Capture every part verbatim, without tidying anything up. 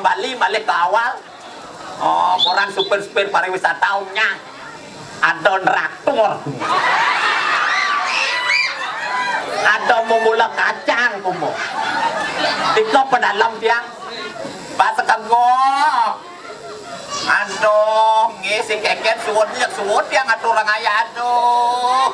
Bali malih ke awal. Oh, orang supir-supir pariwisata omnya. Ada nraktur. Ada mumula kacang kumo. Tika pedalem tiang. Pas kego. Aduh, nggih sing keket suwun nyek suwun tiang atur ngaya aduh.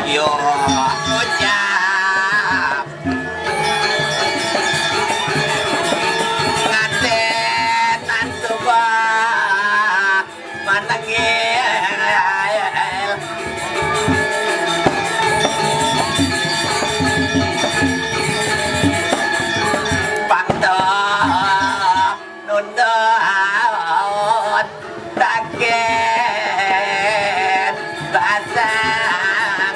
Yo, ucap. Ngaten antuk manengil. Pangto nundun taket basang.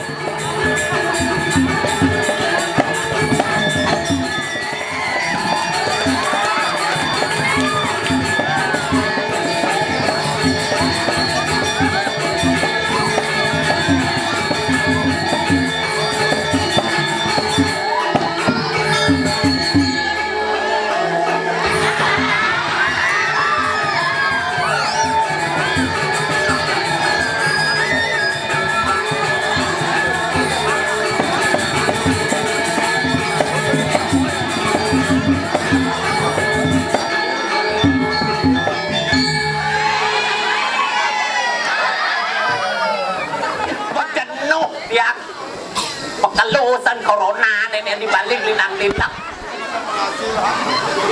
Pekenuh tiang. Pekelusan corona nene di balik linang-linang.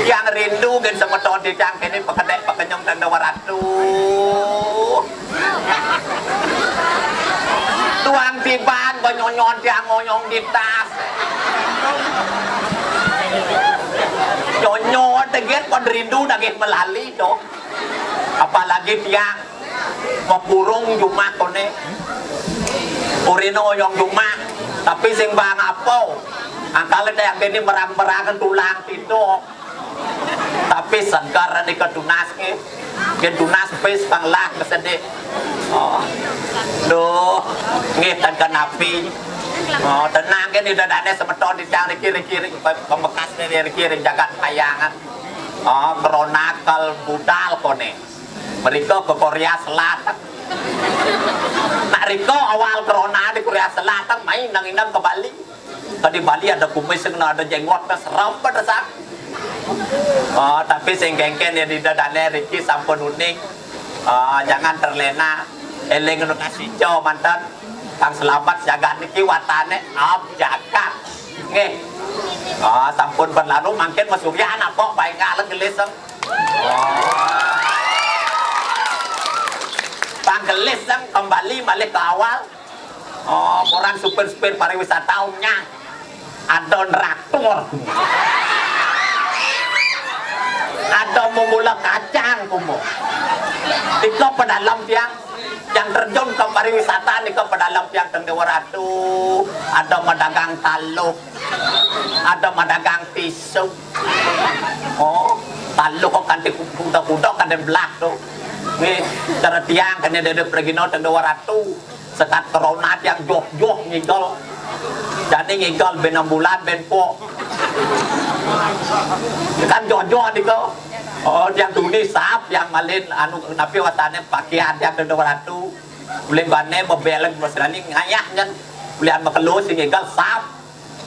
Yang rindu gen semeton di tiang kene pekedek pekenyong tanda waratu. Tuang tiban banyonyon tiang ngonyong di tas. Nyonyon teget pon rindu daging melali dong. Apalagi tiang Makurung jumah kone. Urine oyong jumah, tapi sing bang apa? Angkale nek kene merang-merangan tulang pindho. Pis seger nika tunas nggih. Yen tunas pis pang lah kesedik. Oh. Duh, nggih ten kenapi. Oh, tenang nggih, ida dane semeton titiang riki, riki, riki, pembekas niki riki ring jagat Payangan. Oh, corona kal budal kone. Mrika ke Korea Selatan. Nak rika awal corona di Korea Selatan, mai nang inang ke Bali. Tadi Bali ada kumis, kena ada jenggot, dah serem pada sak. Ah, tapi sing kengken ya di dadane riki sampun uning. Ah, jangan terlena. Eling nu kasih jo mantan. Kang selamat jagat niki watane ab jagat. Nggih. Ah, sampun berlalu mangkin mesuryan apa paingal gelis. Oh. Panggelis kembali malih ke awal. Oh, orang supir-supir pariwisata umnya. Ada nraktur. Ada mumula kacang kumo. Nika pedalem tiang yang terjun ke pariwisata nika pedalem tiang teng Dewa Ratu. Ada madagang taluk. Ada madagang tisu. Oh, taluk kok kanti kuda-kuda kanti belah tu. Nggih, cara tiang kene dede pergi no teng Dewa Ratu. Sekat corona tiang joh-joh ngigel. Jani ngigel ben enam bulan ben po. Kan joh-joh nika. Oh, tiang tuni sap, tiang malin anu napi watane pakaian tiang teng Dewa Ratu. Ulih bane bebeleng mesrani ngayah nyen. Ulihan makelo sing ngigel sap.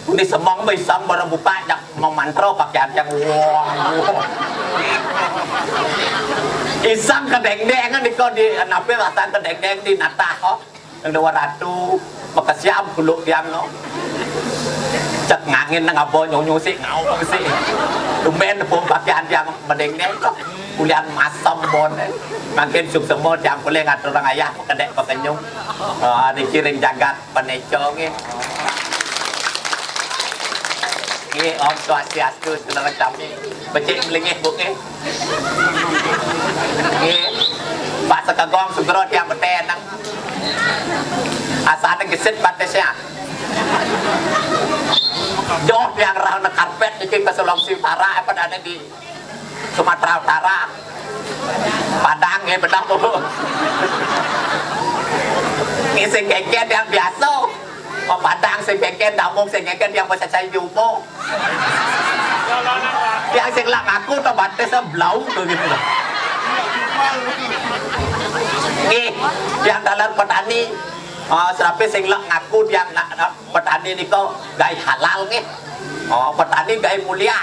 Tuni semeng ba isang barang buka jak memantra pakaian tiang. Wah. Isang kedengdeng nika di napi watane kedengdeng di natah kok. Yang Dewa Ratu, makesiab kuluk tiang no. Cek ngangin nang abo nyonyo sik ngau sik. Tumben pun pakaian tiang medeng ne. Kulian masem bon. Makin suk semua tiang kuliah ngatur orang ayah kedek pekenyung. Ah, niki ring jagat peneco nggih. Nggih, Om Swastiastu, sedherek sami. Becik melingih, Bu, nggih. Nggih. Pak Sekegong Sugro tiang betenang. Asane gesit batisnya. Joh tiang rauh ne karpet niki ke Sulawesi Utara apa dane di Sumatera Utara. Padang nggih benar, Bu. Nggih sing kengken tiang biasa. Oh, Padang sing kengken, Damung sing kengken, tiang mesti cai di umur. Tiang sing lak ngaku to batis blau to gitu loh. Nggih, tiang taler petani. Oh, serapi sing lak ngaku tiang nak, nak petani niko gawe halal nggih. Oh, petani gawe mulia.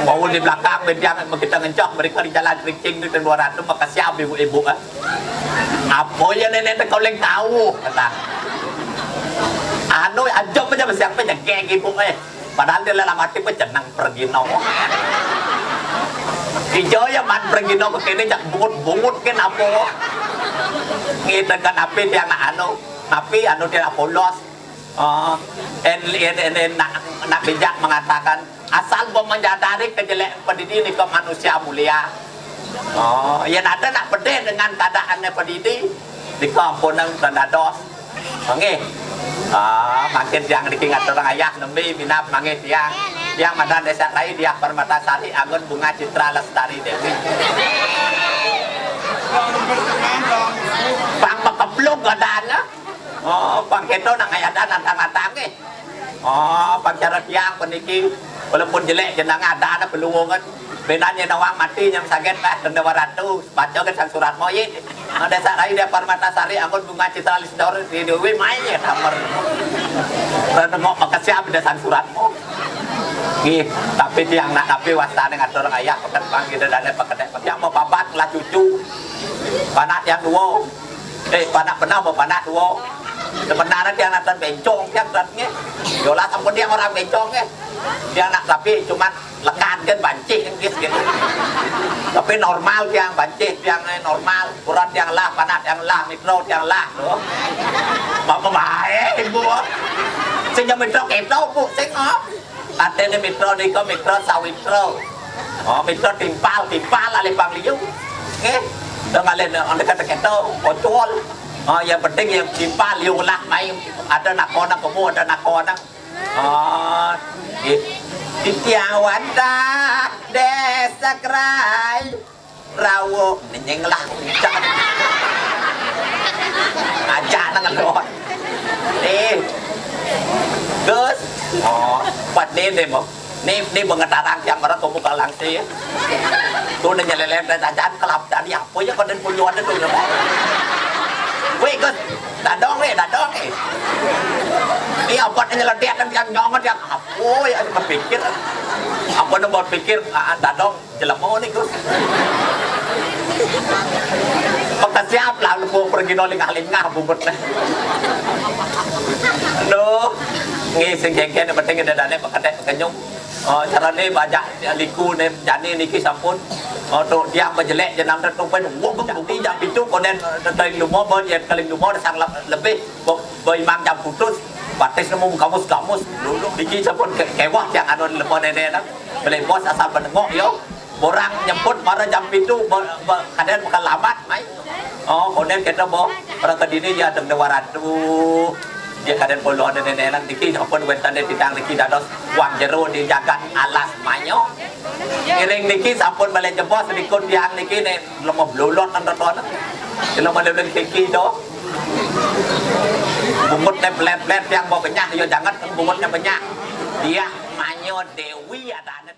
Mau di belakang ben tiang kita ngencok mereka di jalan kerincing tu dua ratus makasih ibu-ibu eh. Apa ya nenek teh kau leng tahu kata. Anu aja aja siapa aja geng ibu eh. Padahal dia dalam hati pun jenang pergi no. Ijo ya man pergi no kene jak bungut-bungut ke napo. Ngitekan api dia nak anu, api anu dia nak polos. Oh, en, en, en, en, nak, nak bijak mengatakan asal bo menyadari kejelek pedidi niko manusia mulia. Oh, yen ada nak pedih dengan keadaannya pedidi, niko ampunang dan dados. Nggih. Ah, makin tiang niki ngatur ayah nembe minab manggih tiang. Tiang madan Desa Rai Diah Permatasari Anggun Bunga Citra Lestari Dewi. Pang makeplung keadaannya. Oh, pang keto nang ayah dan nantang-nantang nggih. Oh, pang cara tiang peniki walaupun jelek jenang ada anak peluwungan. Benan yen awak mati nyam saget bah tenda waratu. Baca ke sang surat moyit. Ada sak rai dia Permatasari angkut bunga citra lisdor di dewi mai ya tamer. Renengok makesiap dia sang surat mo. Nggih, tapi tiang nak napi wastane ngatur ayah peken pang kita dane peken yang mau papat lah cucu. Panak yang dua. Eh, panak pernah mau panak dua. Sebenarnya tiang natan bencong tiang natan nggih. Yolah sampun tiang orang bencong nggih. Tiang nak tapi cuman lekan kan bancih nggih gitu. Tapi normal tiang bancih tiang eh, normal. Kurang tiang lah, panak tiang lah, mikro tiang lah tu. Apa baik ibu? Sing mikro keto bu, sing op. Artine mitra nika mitra sawitra. Oh, mitra timpal, timpal alih pangliu. Nggih. Dong alih nek kata keto, pocol. Oh, yang penting yang timpal liu lah mai ada nakona kemu ada nakona. Oh, nggih. Titiang wadah Desa Kerai. Rawo nenyeng lah. Aja nang ngelot. Nih. Gus. Oh, buat nih deh, Bang. Nih, nih bengetarang yang mereka buka langsir. Tuh udah nyeleleh dan jajan kelap tadi apa ya, kau dan puluhan itu ya, Bang. Weh, Gus. Dadong nih, dadong nih. Ini apa nih nyelediak dan yang nyongot yang apa ya, kepikir. Apa nih buat pikir, ah, dadong. Jelema ni, Gus. Maka siap lah lu pergi no lingah-lingah bubut. Duh. Ngi sing genggen penting ada dane peketek pekenyum. Oh, cara ni bajak liku ni jani niki sampun. Oh, tu dia bejelek jenam dan tu pen wong bukti jam itu konen dari lumo ben yang kali lumo sang lebih. Bo, bo imang jam putus. Batis nemu kamus-kamus. Dulu niki sampun ke, kewah yang anu lepo nene nang. Beli bos asal menengok yo. Orang nyebut mara jam pitu, bo, bo, kadang bukan lamat, mai. Oh, kemudian kita bo, orang ke dini ya deng dua ratus. Dia kadang puluh ada nene nang niki sampun wenten di bidang niki dados wang jero di jagat alas manyo. Iring niki sampun beli jebos sedikit tiang niki ne lemah belulot nang teton. Jelema leleng kiki do. Bungut ne pelet-pelet yang bawa benyah, yo jangan bungut ne benyah. Dia manyo Dewi ada.